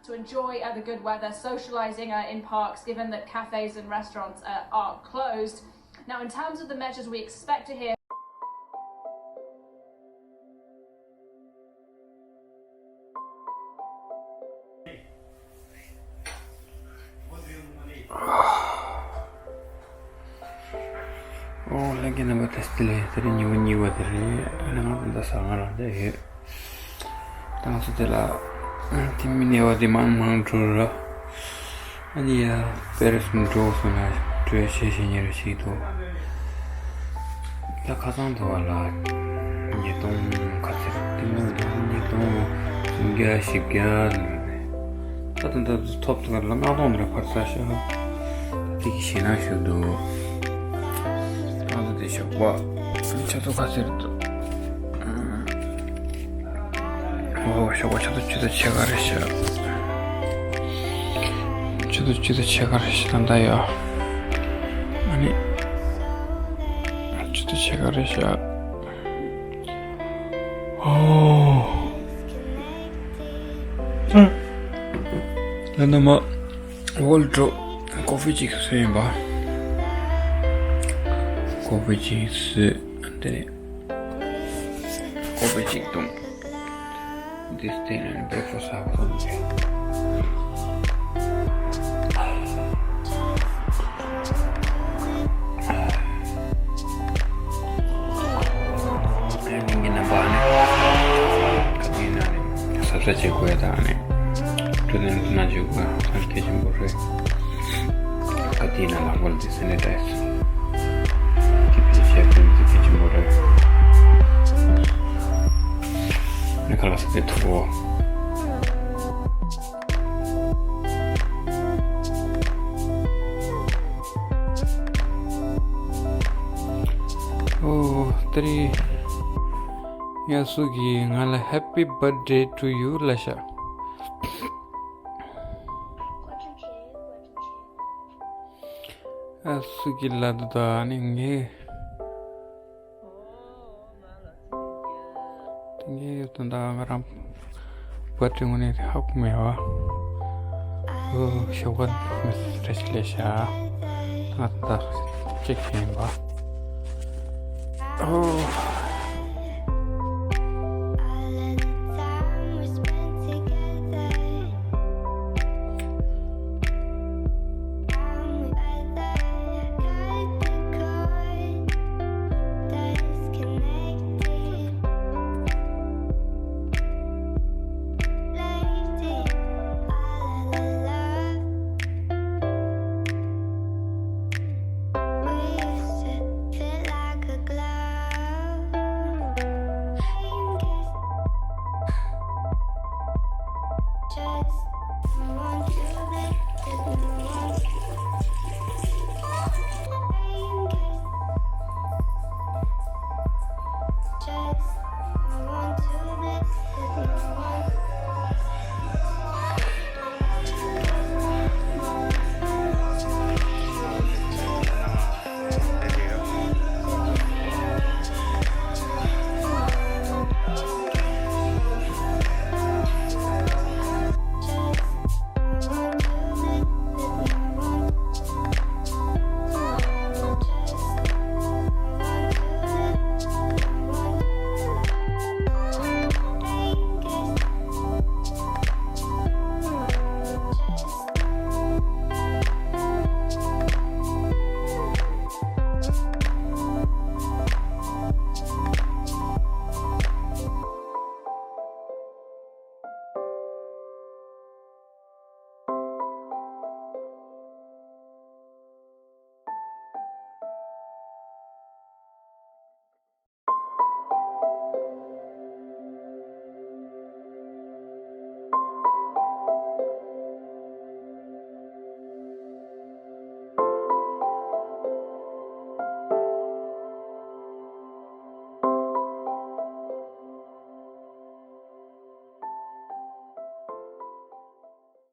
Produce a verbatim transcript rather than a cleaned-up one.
to enjoy, uh, the good weather, socializing, uh, in parks, given that cafes and restaurants, uh, are closed. Now, in terms of the measures we expect to hear ཨོ་ལྷན་རྒྱས་རྣམ་པ་ལ་བདེ་ལེགས། དེ་རིང་ཉི་མ་གཉིས་པ་དེ་རེད། ཨ་ནི་ང་ད་ལྟ་ཟ་ཁང་ལ་བསྡད་ཡོད། ད་ང་ཚོ་དེ་ལ་དེ་མི་གནས་པ་དེ་མང་མང་འགྲོ་ར། ཨ་ནི་ཡ་པེ་རི་སི་འགྲོ་སོང་ན་འགྲོ་ཡ་ཤེས་ཤེས་ཉེ་ར་ཞིག་འདུག་ད་ཁ་སང་དུ་བ་ལ་ཉིས་སྟོང་ཁ་ཚིག་དེ་མོ་འདུག་ཉིས་སྟོང་སུམ་བརྒྱ་བཞི་བརྒྱ་ལ་རེད། ད་ད་ད་ཐོབ་ཐང་ལ་ལྔ་སྟོང་འདྲ་ཕར་ཚ་ཤག་དེ་གི་ཞེད་སྣང་ཞིག་འདུག་ང་ཚོ་དེ་ཞོགས་པ་ཆ་ཚོད་ག་ཚོད་རེད་འདུག་ཨོ་ཞོགས་པ་ཆ་ཚོད་བཅུ་དང་ཕྱེད་ཀ་རེད་ཤག་ཆུ་ཚོད་བཅུ་དང་ཕྱེད་ཀ་རེད་ཤག་ད་ལྟ་ཡ། ཨ་ནི་བཅུ་དང་ཕྱེད་ཀ་རེད་ཤག་ཨོ། ད་ནི་མ་ཝོལ་ཀྲོ་ཀོ་ཧྥི་ཅིག་བཟོས་ཡིན་པ། ཀོ་ཧྥི་ཅིག་བཟོས། དེ་ནས་ཀོ་ཧྥི་ཅིག་འཐུང་། This thing and breakfast have some. ཨ་ནི་ངའི་རྣམ་པ་ནི་ག་དུས་ཡིན་ན་ནི་གཟབ་གཟབ་བྱེད་དགོས་ཡ་དང་ནི་འཕྲོད་བསྟེན་ལ་ཐུགས་སྣང་བྱེད་དགོས་ཡ་ད་གལ་ཆེན་པོ་རེད། ག་དུས་ཡིན་ན་ལག་པ་ལ་དེ་སེ་ནི་ཊའི་ཛི་སྐྱིད་པོ་བྱས་པ་ནི་དེ་གལ་ཆེན་པོ་རེད། ནི་ཁ་ལག་ཟ་དེ་ཐུབ་བོ། ཨོ་ཏི་རི། ཡ་སུ་གིས་ང་ལ་Happy birthday to you ལབ་ཤག་ཨ་སུ་གིས་ལབ་འདུག་ད་ནི་ངས། དེ་ངས་ད་ལྟ་ང་རང་བར་ཊི་དངོས་གནས་དེ་ཧ་གོ་མེད་པ། ཨོ་ཞོགས་པ་མི་སི་ཊི་རེ་ཆི་ལེ་ཤ། ང་ད་ཅིག་ཡིན་པ། ཨོ།